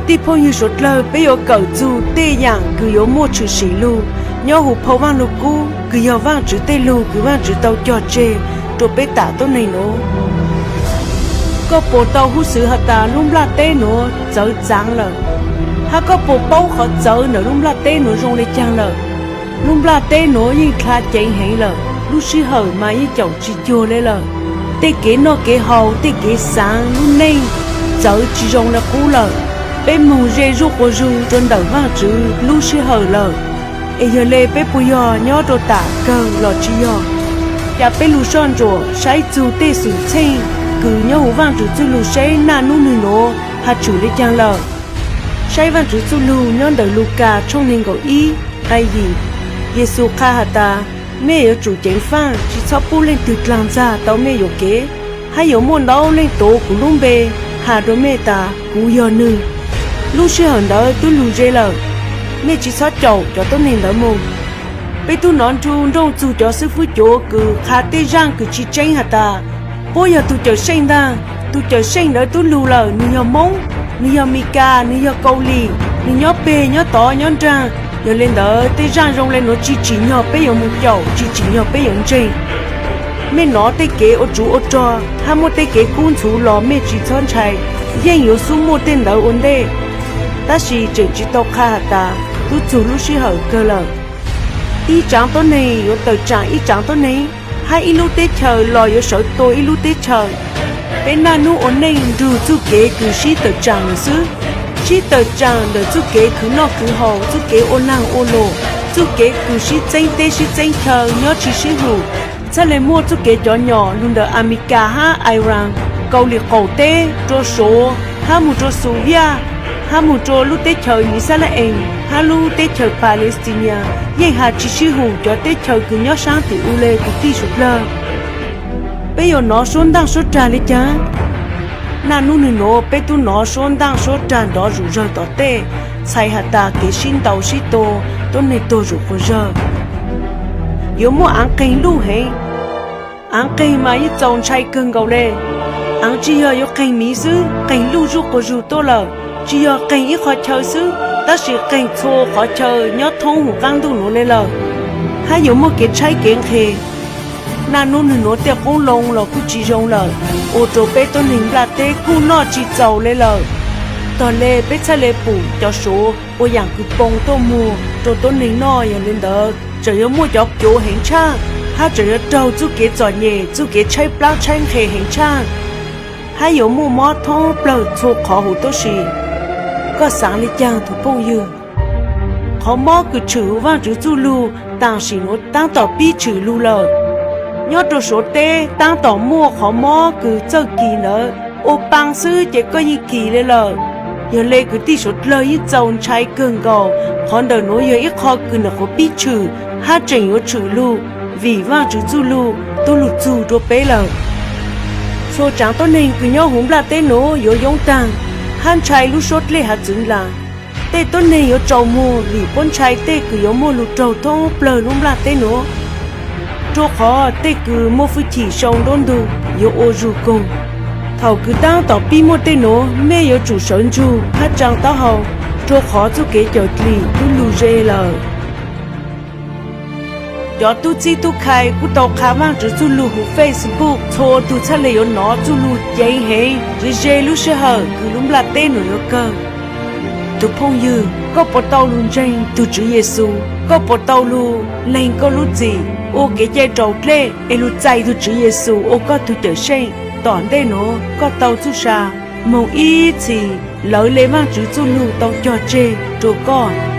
Tij phooj ywg suav dlawg, peb yuav kawm txug tej yaam kws yuav muaj tshwm sim lug nyob huv phau Vaaj Lug Kub kws yog Vaajtswv tej lug kws Vaajtswv tau cog tseg rua peb tam tuab neeg nuav. Koj puas tau huj xwv has tas lub nplaj teb nuav txawv txaav lawm? Hab koj puas paub qhov txawv ntawm lub nplaj teb nuav zoo le caag lawm? Lub nplaj teb nuav yeej dlha ceev heev lawm, lub sij hawm mas yeej caum tsis cuag le lawm. Tej kev noj kev haus, tej kev xaav, lub neej txawv tsis zoo le qub lawm. Peb moog ze zuj quas zug rua ntawm Vaajtswv lub sij hawm lawm, es yog le peb puas yog nyob rua tam kawg los tsis yog? Ca peb lug soj ntsuam saib txug tej xwm txheej kws nyob huv Vaajtswv txuj lug seb naj nub nwg nuav has tshwm le caag lawm. Saib Vaajtswv txuj lug nyob ntawm Lukas tshooj neeg nkaum ib, nqe yim. Yexus qha has tas, mej yuav tsum ceev faaj, tsis txhob pub leej twg dlaag ntxag tau mej yuam kev, hab yuav muaj ntau leej tuav kuv lub npe has rua mej tas kuv yog nwg. Lub sij hawm ntawd tub lug ze lawm, mej tsis txhob caum cov tuab neeg ntawd moog. Peb tub nov nru nrooj txug cov xwb fwb cuav kws qha tej zaaj kws tsis tseeb has tas, puab yog tug cawm seej ntag. Tug cawm seej ntawd tub lug lawm, nwg yog Moob, nwg yog Mis Kas, nwg yog Kaus Lim, nwg nyob peg nyob tod nyob nraag. Yog le ntawd tej zaaj zoo le nuav tsis tsim nyog peb yuav moog caum, tsis tsim nyog peb yuav ntseeg. Mej nov tej kev ua tsuv ua rog hab muaj tej kev kub ntxhuv los mej tsis txhob ntshai, yeej yuav xub muaj tej ntawd ua ntej. Tab sis tseem tsis tau qha has tas tub txug lub sij hawm kawg lawm. Ib tsaav tuab neeg yuav tawm tsaam ib tsaav tuab neeg, hab ib lub teb chaws los yuav sawv tua ib lub teb chaws. Peb naj nub ua neej nrug txuj kev kws sib tawm tsaam lawm xwb, sib tawm tsaam ntawm txuj kev khwv noj khwv haus, txuj kev ua laag ua luam, txuj kev kws sib txeeb teb sib txeeb chaw nyob tsis sib hum. Txhaj le muaj txuj kev cov nyom lug ntawm Amelikas hab Iran, Kaus Lim qaum teb rua Suav hab moog rua Xus Viaj, hab moog rua lub teb chaws Yixalayees hab lub teb chaws Palestinia, yeej has tsis sib hum cov teb chaws kws nyob saab tim u le kwv tij suav dlawg. Peb yuav nov suab ntaaj suab rag le caag? Naj nub nwg nuav peb tub nov suab ntaaj suab rag nrov zuj zawg tom tej, txhais has tas kev sib ntaus sib tua, tuab neeg tuag zuj quas zawg. Yuav muaj aav qeeg luj heev. Aav qeeg mas yeej txaus ntshai kawg nkaus le. Aav tsis yog yuav qeeg miv xwb, qeeg luj zuj quas zug tuaj lawm. Tsis yog qeeg ib qhov chaw xwb, tab sis qeeg txhua qhov chaw nyob thoob huv qaab ntuj nuav le lawm. Hab yuav muaj kev tshaib kev nqhis. Naj nub nwg nuav tej qoob loo los kuj tsis zoo lawm, ua rua peb tuab neeg nplaj teb kuj noj tsis txaus le lawm. Tog le peb txhaj le pum cov Suav ua yaam kws poo tuaj muag rua tuab neeg noj, yog le ntawd tseem yuav muaj cov cuav heev tshaj, hab tseem yuav raug txuj kev txom nyem, txuj kev tshaib plab tshaib nqhis heev tshaj, hab yuav muaj mob thoob plawg txhua qhov huv tuab si. Koj xaav le caag tug phooj ywg? Qhov mob kws tshwm huv Vaajtswv txuj lug taam sim nuav taab tom pib tshwm lug lawm. Nyob rua Suav teb taab tom muaj qhov mob kws txawj kis ntawd, ua paa xwb ces koj yeej kis le lawm. Yog le kwv tij suav dlawg yeej txaus ntshai kawg nkaus, qhov ntawm nuav yog ib qho kws nyuam qhuav pib tshwm hab tseem yuav tshwm lug, vim Vaajtswv txuj lug tub lug txug rua peb lawm. Txhua tsaav tuab neeg kws nyob huv nplaj teb nuav yuav yoob taag hab ntshai lub suab dlej hav txwv nqlas. Tej tuab neeg yuav tsaus muag vim puab ntshai tej kws yuav muaj lug raug thoob plawg lub nplaj teb nuav, rua qhov tej kws muaj fwj chim sau nruab ntug yuav ua zug koog. Thaum kws taab tom pib muaj tej nuav, mej yuav tsum sawv ntsug hab tsaa taub hau, rua qhov txuj kev cawm dlim tub lug ze lawm. Cov tub txib tub khai kuj tau qha Vaajtswv txuj lug huv Facebook, txhua tug txhaj le yuav nov txuj lug ceev heev ze ze lub sij hawm kws lub nplaj teb nuav yuav kawg. Tug phooj ywg, koj puas tau lug ntseeg tug Tswv Yexus? Koj puas tau lug leeg koj lub txim, ua kev cai raus dlej es lug txais tug Tswv Yexus ua koj tug cawm seej? Tom ntej nuav koj tau txuj sa moog ib txhis lawv le Vaajtswv txuj lug tau cog tseg rua koj.